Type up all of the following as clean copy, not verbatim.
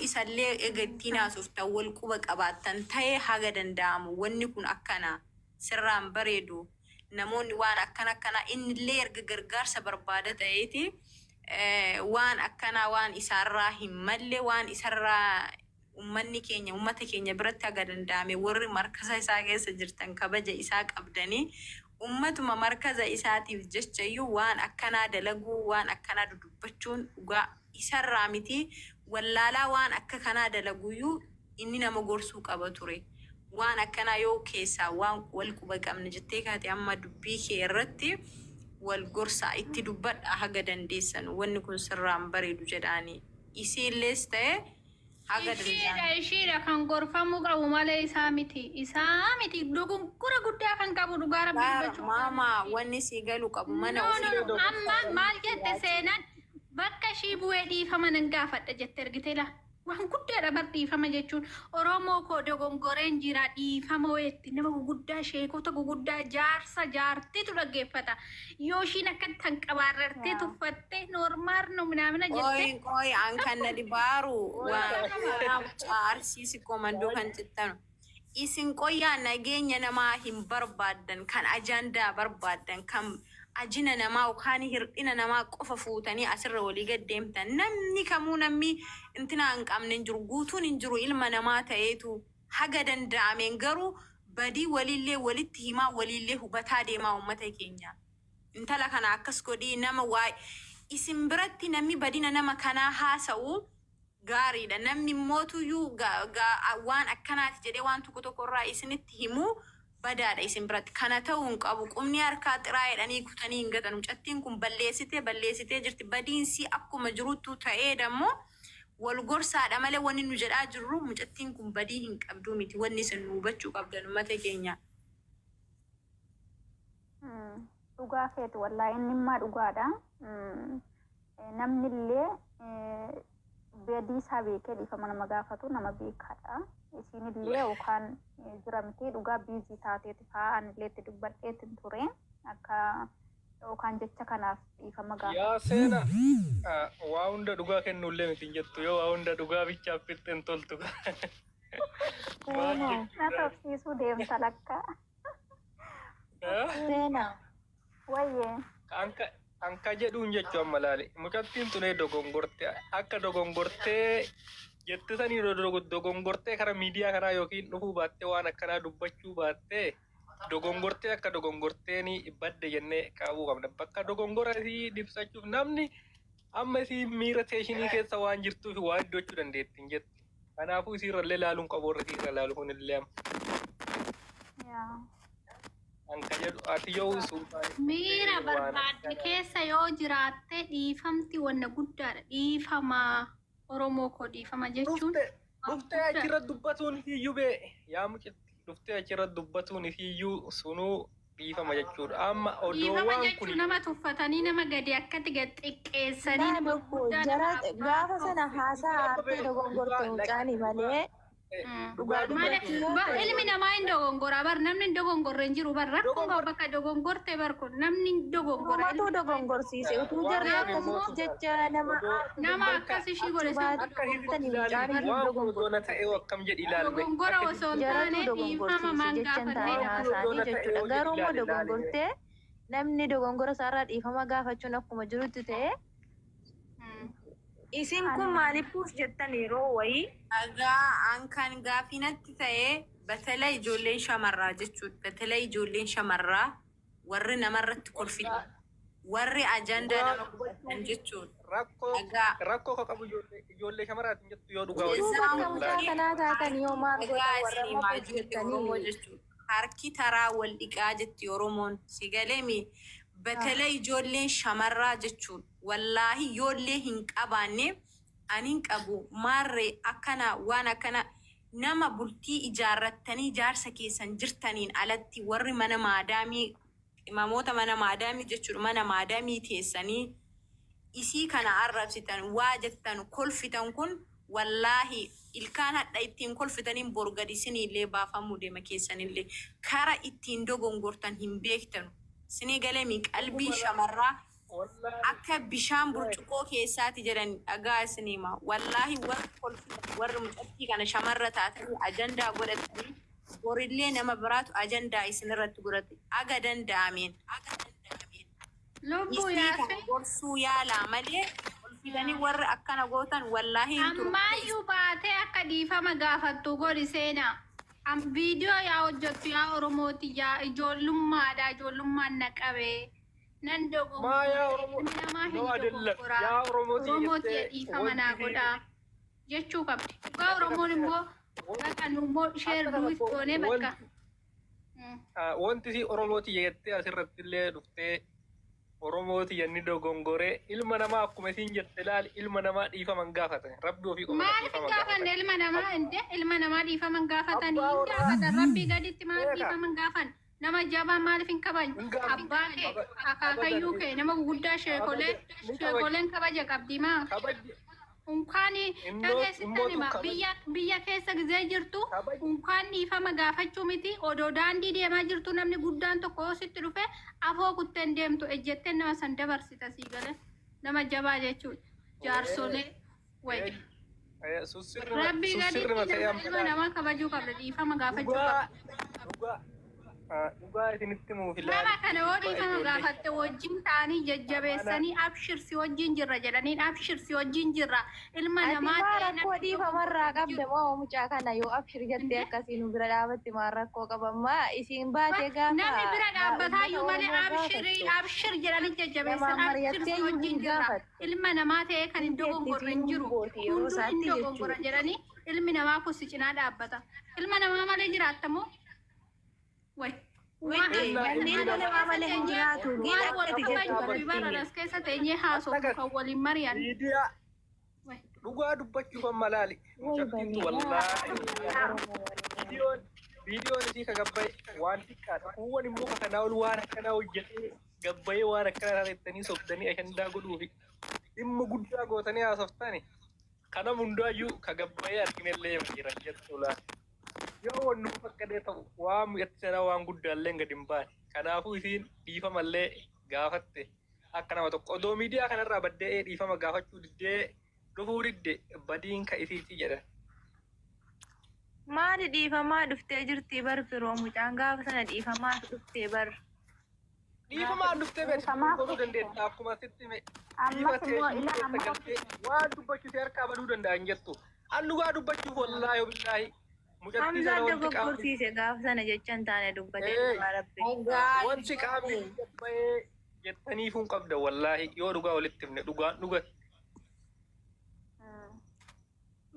Isallee ega ittiin haasoftan wal quba qabaattan ta'e, haga danda'amu wanni kun akkana sirraan bareedu, namoonni waan akkana akkanaa, innillee erga gargaarsa barbaada ta'eeti, waan akkanaa waan isaarraa hin malle, waan isarraa ummanni keenya, ummata keenya biratti haga danda'ame warri markaza isaa keessa jirtan kabaja isaa qabdanii, ummatuma markaza isaatiif jechayyuu waan akkanaa dalaguu, waan akkanaa dudubbachuun dhugaa isarraa miti. Wallaalaa waan akka kanaa dalaguyyuu inni nama gorsuu qaba ture. Waan akkanaa yoo keessaa waan wal quba qabne jettee kaate, amma dubbii kee irratti wal gorsaa, itti dubbadha haga dandeessan, wanni kun sirraan bareedu jedhaanii, isiillees ta'e haga Ishiidha danda'an. Ishiidha kan gorfamuu qabu malee isaa miti. Isaa miti, dogongora guddaa kan qabu dhugaa Rabbii Gaara dubbachuu. Maama, wanni sii galu qabu mana No, ofii no, no. Amma maal jette seenaan? Bakka ishii bu'ee dhiifama nan gaafadha jette, argite laa. Waan guddaadha bar dhiifama jechuun. Oromoo koo, dogongoreen jira, dhiifama wayetti nama guguddaa, sheekota guguddaa, jaarsa jaartitu dhaggeeffata. Yoo ishiin akka tan qabaarrartee tuffattee normal no minaamina jette. Qoy qoy, an kan na dhibaaru waan seenaa mucaa Arsii sikkoo kan jettanu. Isin qoyyaa nageenya namaa hin barbaaddan, kan ajandaa barbaaddan, kan ajina namaa yookaan hir'ina namaa qofa fuutanii asirra walii gad deemtan. Namni kamuu, namni intinaa hin qabne hin jiru, guutuun hin jiru, ilma namaa ta'eetu. Haga danda'ameen garuu badii waliillee walitti himaa, waliillee hubataa deemaa, uummata keenya. Intala kana akkas godhii, nama waa isin biratti namni badina nama kanaa haasa'u gaariidha. Namni mootuyyuu waan akkanaati jedhee waan tokko tokko irraa isinitti himu badaadha isin biratti. Kana ta'uu hin qabu. Qubni harkaa xiraa jedhanii kutanii hin gatan. Mucattiin kun balleessitee balleessitee jirti. Badiinsi akkuma jiruttu ta'ee dammoo wal gorsaadha malee wanni nu jedhaa jirru mucattiin kun badii hin qabduu miti. Wanni isin nu hubachuu qabdan, uummata keenya. Dhugaa keeti wallaahi, inni immaa dhugaadha. Namni illee badii isaa beekee dhiifama nama gaafatu nama beekaadha. Isiin illee yookaan jira miti, dhugaa busy taateeti fa'aa, ani illee itti dubbadheetin ture akka yookaan jecha kanaaf dhiifama gaafatu. Yaa seena, waa hunda dhugaa kennuullee miti hin jettu, yoo waa hunda dhugaa bichaaf fixxeen toltu. Maal Na jechuudha? sobsiisuu deemta lakka. Seenaa. Wayyee. Anka jedhuun jechuu amma laale, mucattiin tunee dogongorte, akka dogongortee jette sanii dogongortee kara miidiyaa kanaa yookiin dhufuu baattee, waan akkanaa dubbachuu baattee, dogongortee akka dogongorteeni badde jennee qabuu qabna. Bakka dogongora isii ibsachuuf namni amma isii miira teeshinii keessa waan jirtuuf waa iddoochuu dandeetti hin jettu. Kanaafuu isiirrallee laaluun qabu, warra isiirra laalu kunillee amma. Yaa. Anka jedhu ati yoo suutaan Miira waan barbaadde keessa yoo jiraatte dhiifamti wanna guddaadha. Dhiifama, Oromoo koo, dhiifama jechuun dhufte waan dhuftee guddaadha. achirra dubbatuun isiyyuu bee, yaa mucitti, dhuftee achirra dubbatuun isiyyuu sunuu dhiifama jechuudha. Amma odoo Dhiifama waan jechuun kun nama tuffatanii, nama gadi akkatti gad xiqqeessanii, Laa nama lubbu guddaa jara nama abbaa gaafa sana haasaa aartee dogongorte mucaani malee dhugaa Malee dubbachuuf yoo ta'e ilmi namaa hin dogongoraa bar, namni hin dogongorre hin jiru bar, rakkoon qabu bakka dogongorte bar, kun namni hin dogongora, Uumatu ilmi namaa hin dogongorsiise utuu waan jarri kun immoo akkasitti jecha nama odoo aarsu nama bakka akkas ishii godhe santu akka dogongorsiise ilaali bar. waan kun odoo na ta'e akkam jedhi ilaalme Dogongora akka osoo hin Jaratu taane dhiifama dogongorsiise maan jecha hin taane gaafannee waan kun odoo haasaanii na ta'e jechuudha. yoo jedhi Garuu immoo ilaali ilaali. dogongortee, namni dogongora isaarraa dhiifama gaafachuun akkuma jirutti ta'e. Isin kun maaliif jettan yeroo wayii? Dhagaa, an kan gaafii natti ta'e, batalay ijoolleen shamarraa jechuudha. Batalay ijoolleen shamarraa warri namarratti kolfitan, warri ajandaa Dhugaa nama godhatan jechuudha. Rakkoo Dhagaa. Rakkoo ka qabu ijoollee shamarraatiin jettu yoo dhugaa Utuu walitti bakka dubbatan mucaa laali. kanaa taatan yoo maal Dhagaa, gootan warra isin amma himaa, ijoollee Oromoo jettanii? jechuudha. Harki taraa wal dhiqaa jetti Oromoon. Si galeemi? Batalay ijoolleen shamarraa jechuudha. Wallaahi yoollee hin qabaanne, ani hin qabu maarree, akkana waan akkana nama bultii ijaarrattanii jaarsa keessan jirtaniin alatti, warri mana maadaamii, qimamoota mana maadaamii jechuudha, mana maadaamii teessanii isii kana arrabsitan, waa jettan, kolfitan kun, wallaahi ilkaan hadha ittiin kolfitaniin bor gadi isiniillee baafamuu deema. Keessanillee kara ittiin dogongortan hin beektanu. Isinii galeemi? Qalbii shamarraa Wallaahi Akka bishaan burcuqqoo keessaati jedhan dhagaa isin hima. Wallaahi warri kolfitan, warri mucattii kana shamarra taatanii ajandaa godhatanii, borillee nama biraatu ajandaa isin irratti godhate. Aga danda'ameen. Aga danda'ameen. Lubbuu Isii kana yaasee. gorsuu yaalaa malee kolfitanii warri akkana gootan wallaahi hin turu. Ammaayyuu baatee akka dhiifama gaafattu godhi seenaa. Viidiyoo yaa hojjettu, yaa Oromooti, yaa ijoollummaadha, ijoollummaan na qabee. Nan Maa yaa dogoggore, Oromoo ilmi namaa hin no adellam dogoggoraa. yaa Oromootii Oromooti jettee dhiifama naa wanti godhaa jechuu qabdi. Dhugaa Oromoon immoo bakka nu immoo sheer akka kana duwis goonee bakka. wanti wanti si Oromooti jettee asirratti illee dhuftee Oromooti jenni dogongoree ilma namaa akkuma isiin jette ilaali, ilma namaa dhiifama hin gaafatan, rabbi ofii qofa Maaliif hin dhiifama gaafanne gaafatan. ilma namaa inde ilma namaa dhiifama hin gaafatanii Abbaa hin warraa gaafatan rabbii gaditti maaliif beeka dhiifama hin gaafan? Nama jabaa maaliif hin kabajne? Hin gaafatan. Abbaa kee, akaakayyuu kee, nama guguddaa, sheekolee Ni kabaja. Sheekoleen kabaja qabdi maa Kabaji unkaan innoo dhageessittan immootu hima. kabaji Biyya keessa gizee jirtu kabaji unkaan dhiifama gaafachuu miti, odoo daandii deemaa jirtu namni guddaan tokko yoo sitti dhufe afoo kutteen deemtu, ejjettee nama san dabarsita. Sii galee nama jabaa jechuudha jaarsolee wayi. Sussirrima Rabbii sussirrima gaditti ta'ee nama amma ilma ilaali. namaa kabajuu qabda, dhiifama gaafachuu Dhugaa qabda. Dhugaa dhugaa isinitti himuuf ilaali. Nama kana yoo Dhugaa dhiifama ijoollee gaafatte wajjin ta'anii jajjabeessanii abshir si wajjin jirra jedhaniin, abshir si wajjin jirra, ilma Ati namaa maa ta'ee rakkoo namni dhiifamarraa dogoggoruu qabda jiru. moo mucaa kana yoo abshir jettee Inde akkasii nu bira dhaabatti maal rakkoo qaban? Maa isiin baatee gaafa Namni bira uummata dhaabbataayyu malee Oromoo abshirii gaafattu abshir jedhanii jajjabeessan, namaan abshir si mari'attee iyyuu wajjin hin jirra, gaafattu. ilma namaa ta'ee kan hin Hin jetti dogongorre isiin hin jiru, gooti yeroo hunduu hin isaatti dogongora jechuudha. jedhanii, ilmi namaa kun si cinaa dhaabbata. Ilma namaa malee jiraattamoo? Way waan as Illaa Namni ilmi ilma keessa namaa malee hin teenyee jiraatu. Gin waan wal akka ati jettu kabajnu kanatti bara hin as keessa teenyee haasofnu Akka kan waliin mari'an. miidiyaa Way. Dhugaa dubbachuuf amma laali. Way Mucattiintu banii wallaahi Oromoo waliin. Viidiyoon isii ka gabbaye waan xiqqaadha. Kuuwwan immoo ka kanaa ol waan akkanaa hojjetee gabbayee waan akkanaa taatettanii sobdanii ashandaa godhuufi dhimma guddaa gootanii haasoftani. Kana hundaayyuu ka gabbayee arginellee jira jettu laata. Yoo wannu fakkadee ta'u waan mucatti sanaa waan guddaallee gadi hin baane. Kanaafuu isiin dhiifamallee gaafatte akka nama tokko odoo miidiyaa kanarraa baddee dhiifama gaafachuu diddee dhufuu didde badiin ka isiiti jedhan. Maali dhiifamaa dhuftee jirti bar firoo, mucaan gaafa sana dhiifamaa dhuftee bar. Dhiifamaan dhuftee beektu Dhiifamaaf godhuu dhufte. Dandeetta akkuma sitti hime. Ammas Dhiifa immoo ta'e ila keessa amma galtee waan dubbachuu si harkaa baduu danda'an jettu. An dhugaa dubbachuuf wallaahi billaahi mucattii Hamzaan sana wanti qaamni dogoggorsiise gaafa sana jecha hin taane dubbatee dhugaa rabbi. Dhugaa wanti qaamni bahee jettaniifuu hin qabda wallaahi yoo dhugaa walitti himne dhugaan dhugatti.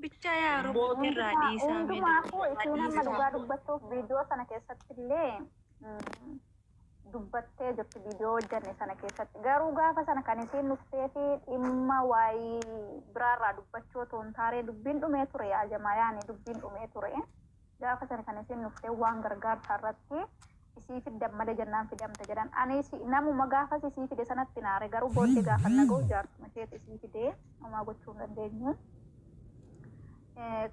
Bichaa yaa Oromoo irraa dhiisaa mee. Hundumaafuu isiin amma dhiisaa. Dhugaa dubbachuuf viidiyoo sana keessatti illee dubbattee jirti viidiyoo hojjenne sana keessatti. Garuu gaafa sana kan isiin dhuftee fi dhimma waayii biraarraa dubbachuu otoo hin taane dubbiin dhumee ture, yaa jamaa, yaani dubbiin dhumee ture. Gaafa sana kan isiin dhuftee waan gargaarsaa irratti isii fiddan malee jennaan fidamte jedhan. Ani namuma gaafas isii fide sanatti naare, garuu booddee gaafa naga'u jaarsuma isheet isii fidee homaa gochuu hin dandeenyu.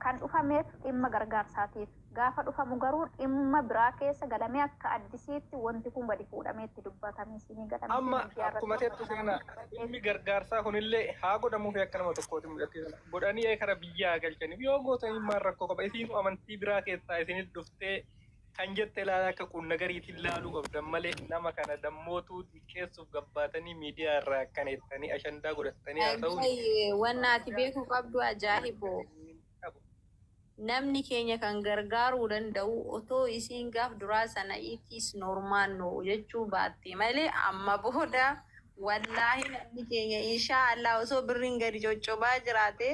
Kan dhufameef dhimma gargaarsaatiif gaafa dhufamu garuu dhimma biraa keessa galamee akka addisiitti wanti kun gadi fuudhamee itti dubbatame isinii galamee Amma miidiyaa irratti akkuma teettu seena dhimmi gargaarsaa kunillee haa godhamuufi akka nama tokkooti mucattii sana godhanii kara biyyaa galchaniif yoo gootanii maal rakkoo qaba? Isiin amantii biraa keessaa isinit dhuftee kan jette ilaala akka qunna gariitiin ilaaluu qabdan malee nama kana dammootuu xiqqeessuuf gabbaatanii miidiyaa irraa akkana jettanii ashandaa godhattanii haa ta'u. Wanna ati beekuu qabdu ajaa'iboo. Namni keenya kan gargaaruu danda'u otoo isiin gaaf duraa sana itis normal no jechuu baatte malee amma booda wallaahi namni keenya inshaa Allah osoo birriin gadi coccobaa jiraate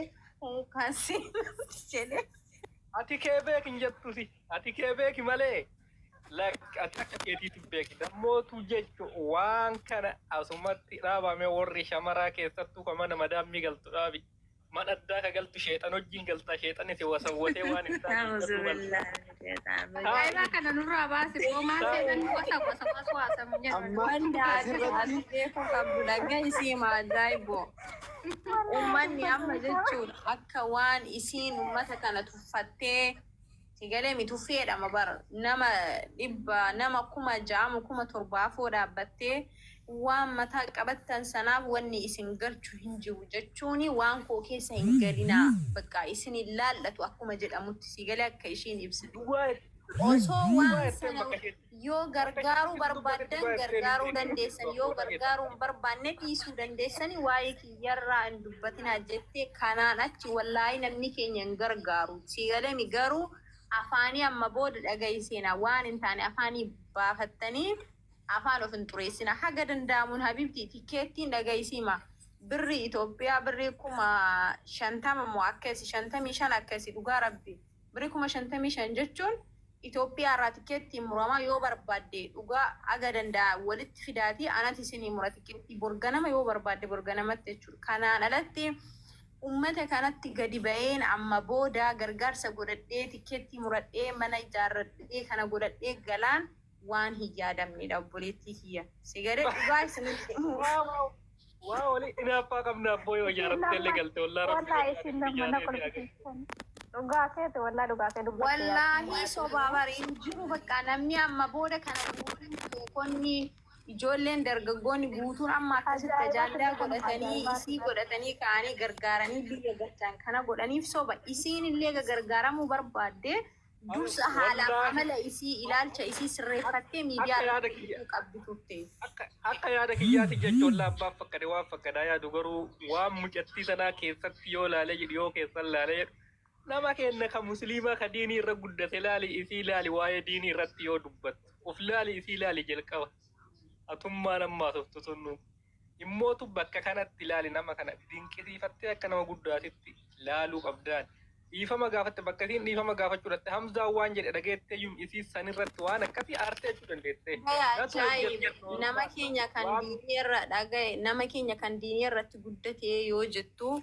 kan seenutti jedhe. Ati kee beeki hin jettusi. Ati kee beeki malee. Lakki, ati akka keetiitti beeki. Dammootu jechu waan kana asumatti dhaabame warri shamaraa keessattuu kan mana madaamii galtu dhaabi. Mana addaa ka galtu sheexan wajjin galtaa, sheexan si wasawwatee waan hin taane hojjetuu galta. Ajaa'ibaa kana nurraa baasi, boomaa seenan gosa gosa waswaasamu jedhu. Amma Wanta ati asirratti beekuu qabdu dhagaa isii ma ajaa'iboo. Uummanni amma jechuun akka waan isiin uummata kana tuffattee sigalee mi tuffeedhama bara nama 600, nama 6,000 7,000 afoo dhaabbattee Waan mataa qabattan sanaaf wanni isin galchu hin jiru jechuun waan koo keessa hin galinaa, bakka isin hin laallatu akkuma jedhamutti si galee akka ishiin ibsitu. Dhugaa Osoo dhugaa waan jettee sana bakka ishee yoo gargaaruu bakka ishee dubbatte barbaaddan dhugaa jettee gargaaruu hin dandeessan, yoo gargaaruu hin barbaanne dhiisuu dandeessani, waa'ee kiyyarraa hin dubbatinaa jettee. Kanaan achi wallaahi namni keenya hin gargaaru. Si galemi garuu afaanii amma booda dhagahi seenaa waan hin taane afaanii baafattanii afaan of hin xureessina. Haga danda'amuun habibti tikkeettiin dhagayisiima. Birri Itoophiyaa birrii 50,000 moo akkasi, 55 akkasi, dhugaa rabbi. Birrii 55,000 jechuun Itoophiyaa irraa tikkeettiin muramaa. Yoo barbaadde dhugaa haga danda'a walitti fidaatii anati isinii mura tikkeettii borganama, yoo barbaadde borganamatti jechuudha. Kanaan alatti ummata kanatti gadi ba'een amma booda gargaarsa godhadhee tikkeettii muradhee mana ijaarradhee kana godhadhee galaan waan hin yaadamnedha, obboleettii kiyya. Sigaree dhugaa isinitti himu. Waa waa waa wali inaaffaa qabna abboo, yoo ijaarrattee illee galte wallaa rabbi Wallaahi isin gargaaree lamma na ijaaree si agarsiisa. kolfisiisan. Dhugaa keeti, wallaahi dhugaa kee dubbatte. Wallaahi sobaa bari hin jiru, bakka namni amma booda kana guutuun beekonni ijoolleen dargaggoonni guutuun amma akkasitti Ajaa'ibatti ajaandaa kun godhatanii ajaa'ibaatti. Isii godhatanii ka'anii gargaaranii biyya galchan kana godhaniif soba. Isiin illee gargaaramuu barbaadde dursa haalaaf Wallaahi amala isii ilaalcha isii sirreeffattee miidiyaa akka yaada irratti kiyya dhufuu qabdi turte. Akka yaada kiyyaatti jechuun abbaan fakkade waan fakkadaa yaadu garuu waan mucattii sanaa keessatti yoo laalee jedhu, yoo keessan laalee jedhu, nama kenna ka musliimaa ka diinii irra guddate laali, isii laali, waa'ee diinii irratti yoo dubbattu uf laali, isii laali jalqaba atummaa nammaa tuftu sunnu immootu bakka kanatti laali, nama kana dinqisiifattee akka nama guddaatitti laaluu qabdaan. Dhiifama gaafatte, bakka isiin dhiifama gaafachuu Hamzaan waan jedhe dhageettee isii sanirratti waan akkasii aartee jechuu dandeette. Dhagaya Natu ajaa'ib, nama keenya kan waan diinii irra dhagaye, nama keenya kan diinii irratti guddate yoo jettu,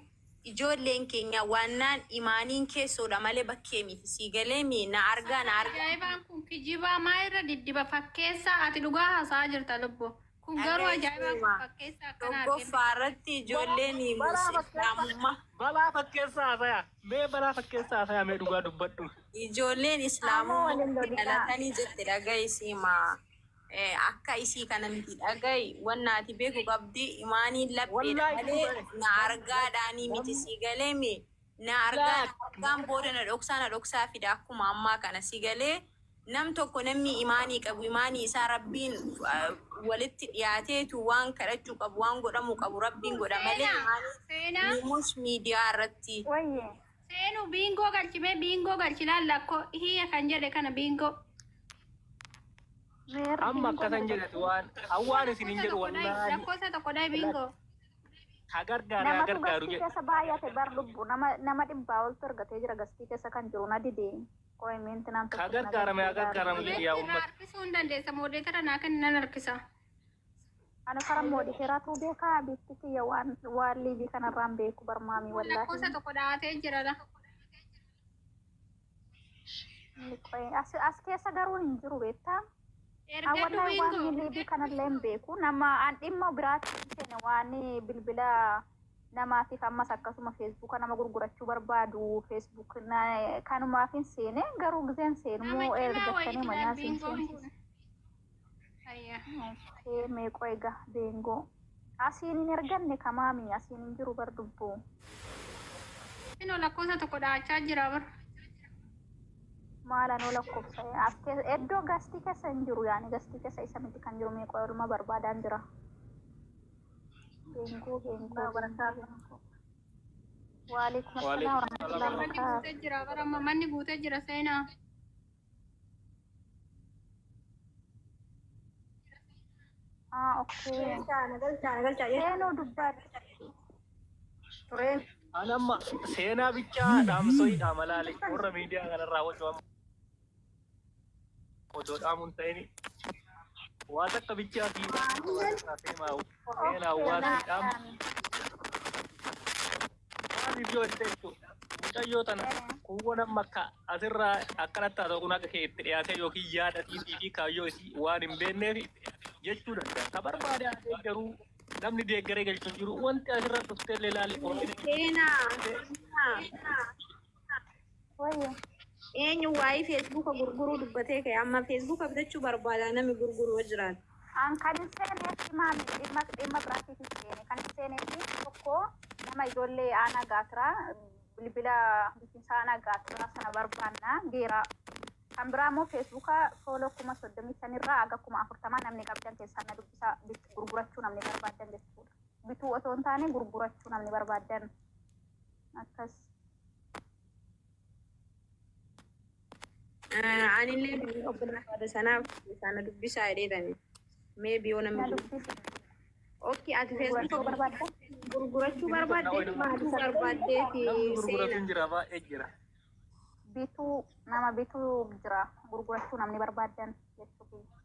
ijoolleen keenya waannaan imaaniin keessoodha malee bakkee miti. Si galee mi na argaa na argaa. Ajaa'ibaan kun kijibaa maa irra diddiba fakkeessaa? Ati dhugaa haasa'aa jirta lubbu. Kun garuu ajaa'ibaan kun fakkeessaa akkana argina. Tokkoffaa irratti ijoolleen Balaa fakkeessaa islaamummaa balaa fakkeessaa haasaya, mee balaa fakkeessaa haasaya, mee dhugaa dubbadhu. Ijoolleen Amma islaamummaa waliin lolidha. dhalatanii jette dhagaye siima. Akka isii kana miti, dhagaye, wanna ati beeku qabdi imaaniin lapheedha Wallaahi malee na argaadhaanii miti. Si galee mi na argaa na argaan booda na dhoksaa na dhoksaa fida akkuma ammaa kana. Si galee nam tokko namni imaanii qabu imaanii isaa rabbiin walitti dhiyaateetu waan kadhachuu qabu, waan godhamuu qabu rabbiin godha malee Seenaa imaanii seenaa nimus miidiyaa irratti. Wayye. Seenuu biingoo galchimee, biingoo galchi lallakkoo hiyya kan jedhe kana biingoo. Meerri Amma biingoo akkasan jedhatu waan hawwaan isin hin Lakkoofsa jedhu tokko dhayi, wallaahi lakkoofsa tokko dhayi biingoo. Ha gargaare haa Namatu gargaaru gastii jedhe. keessa baay'ate bar lubbu, nama 100 oltu argatee jira gastii keessa kan jiru na dide. Qoy meenti naan Ka tokko na gargaarame haa galchee gargaaramu gaarii. jedhe yaa Dubeetti irraa ummata. harkisuu hin dandeessa, moodeetara naa kenni nan harkisa. Ani kara mooditeeraatu beekaa biitti kiyya waan liibii kanarraan beeku barmaamii wallaahi. Lakkoofsa tokko dhahatee jira la. Qoy as keessa garuu hin jiru beektaa. Ergadhu Wallahi waan biingoo. liibii kanallee hin beeku. Nama an dhimma biraatti seene, waan bilbila namaatiif ammas akkasuma feesbuuka nama gurgurachuu barbaadu feesbuuk kanumaaf hin seene, garuu gizeen seenu Nama immoo cimaa ergattanii wayiiti laal manaa siin biingoon seensisa. kun. Ayyaa. Okay, meeqoo egaa beengoo. Asiin hin erganne kamaami, asiin hin jiru bar dubbuu. Inoo lakkoofsa tokko dhahachaa jira bar. Maal anoo lakkoofsa as keessa iddoo gastii keessa hin jiru, yaani gastii keessa isa miti kan jiru, meeqoo olma barbaadaan jira. Beengoo, beengoo, beengoo, beengoo. Waalaikum assalam Waalaikum warahmatullahi salaam. Manni wabarakatuh. guutee jira bar, amma manni guutee jira seenaa. Ah, okay. Galchaa Seenuu dubbadhu. tureen. An amma seenaa bichaa dhaamsoidha malaale warra miidiyaa kanarraa wacuu amma otoo dhaamuun ta'ini waan takka bichaa fi seenaa Okay, hawaasni naa dhaamu dhaami. Maaliif yoo jette jechuudha. Mucayyoo tana kuuwwan amma akka asirraa akkanatti haa ta'u kun akka kee itti dhiyaatee yookiin yaada isiitii fi kaayyoo isii waan hin beekneef jechuu danda'a. Ka barbaade haa deeggaruu, namni deeggaree galchu hin jiru, wanti asirra dhuftee illee ilaali oromina. Seenaa. Wayye. Eenyu waa'ee feesbuuka gurguruu dubbatee ka'e? Amma feesbuuka bitachuu barbaada namni gurguru yoo jiraate. An kan hin seeneef maali dhimma biraatiif hin seene. Kan hin seeneef tokko nama ijoollee aanaa gaatiraa bilbila bulchiinsa aanaa gaatiraa sana barbaanna geeraa. Kan biraa immoo feesbuuka follow 35,000 irraa haga 40,000 namni qabdan keessaa na dubbisaa gurgurachuu namni barbaaddan jechuudha. Bituu otoo hin taane gurgurachuu namni barbaaddan. Akkas. Anillee obboleessa sanaaf keessaa na dubbisaa jedheetani. Mee biyoo Na namni. dubbisi. Okay, ati Gurgurachuu feesbuuka barbaaddan? gurgurachuu barbaaddeeti bituu barbaaddeeti Namni gurguratu seena. hin jira, baay'ee jira. Bituu nama bituu jira gurgurachuu namni barbaaddan jechuudha.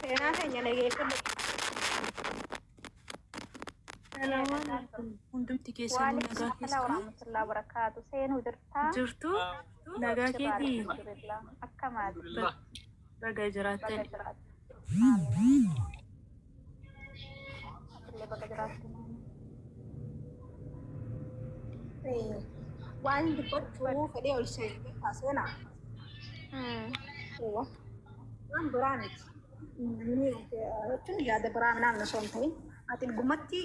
Seenaa keenya dhageeffadhu. Hundumti keessanuu Waalaikum nagaa salaam keessanii warahmatullahi wabarakatuh. Seenuu jirtaa? jirtu, nagaa Jirra keetii. alhamdulillah. Akka maali? Alhamdulillah. Baga Baga jiraattan. jiraatu. Amiin. Atillee baga jiraattu. Waan dubbachuu fedhee ol seenee seenaa. Waan biraa miti. Namni jechuun yaada biraa naan osoo hin ta'in ati dhugumatti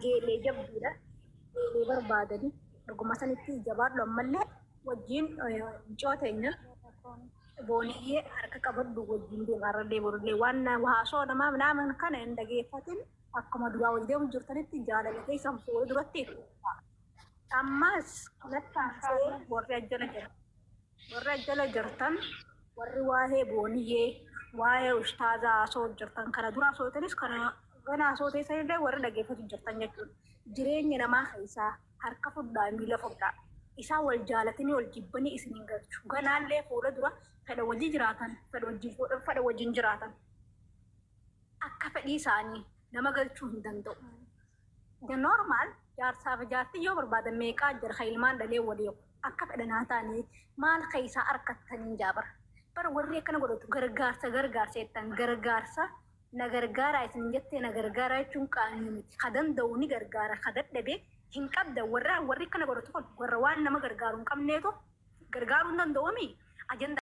geelee jabduudha. Geelee barbaadanii dhuguma sanitti jabaadhu ammallee wajjin mucoo teenya booniyyee harka qabadhu wajjin deema arrallee borullee waan haasoo namaa naaman kana hin dhageeffatin, akkuma duraa wajjin deemu jirtanitti jaalala keessan fuula duratti. Ammas kanatti aansee warri ajjala jira. Warri ajjala jirtan, warri waa'ee booniyyee, waa'ee ustaazaa haasoo jirtan, kana dura haasootanis kana gana haasoo teessanillee warri dhageeffatu jirtan jechuudha. Jireenya namaa keessaa harka fudhaa miila fudhaa. Isaan wal jaalatanii wal jibbanii isin hin galchu. Ganaallee fuula dura fedha wajji jiraatan, fedha wajjin fuudhan, fedha wajjin jiraatan. Akka fedhii isaanii nama galchuu hin danda'u. The normal jaarsaa fi jaartii yoo barbaadan meeqaa jira kan ilmaan dhalee walii akka fedhan haa ta'anii maal keessaa harkattanii jaabara. Bara warri akkana godhatu gargaarsa gargaarsa jettan, gargaarsa na gargaaraa isin jettee na gargaaraa jechuun qaanii miti. Ka danda'u ni gargaara, ka dadhabee hin qabda. Warra warri akkana godhatu kun warra waan nama gargaaru hin qabneetu gargaaruu hin danda'umi. Ajandaa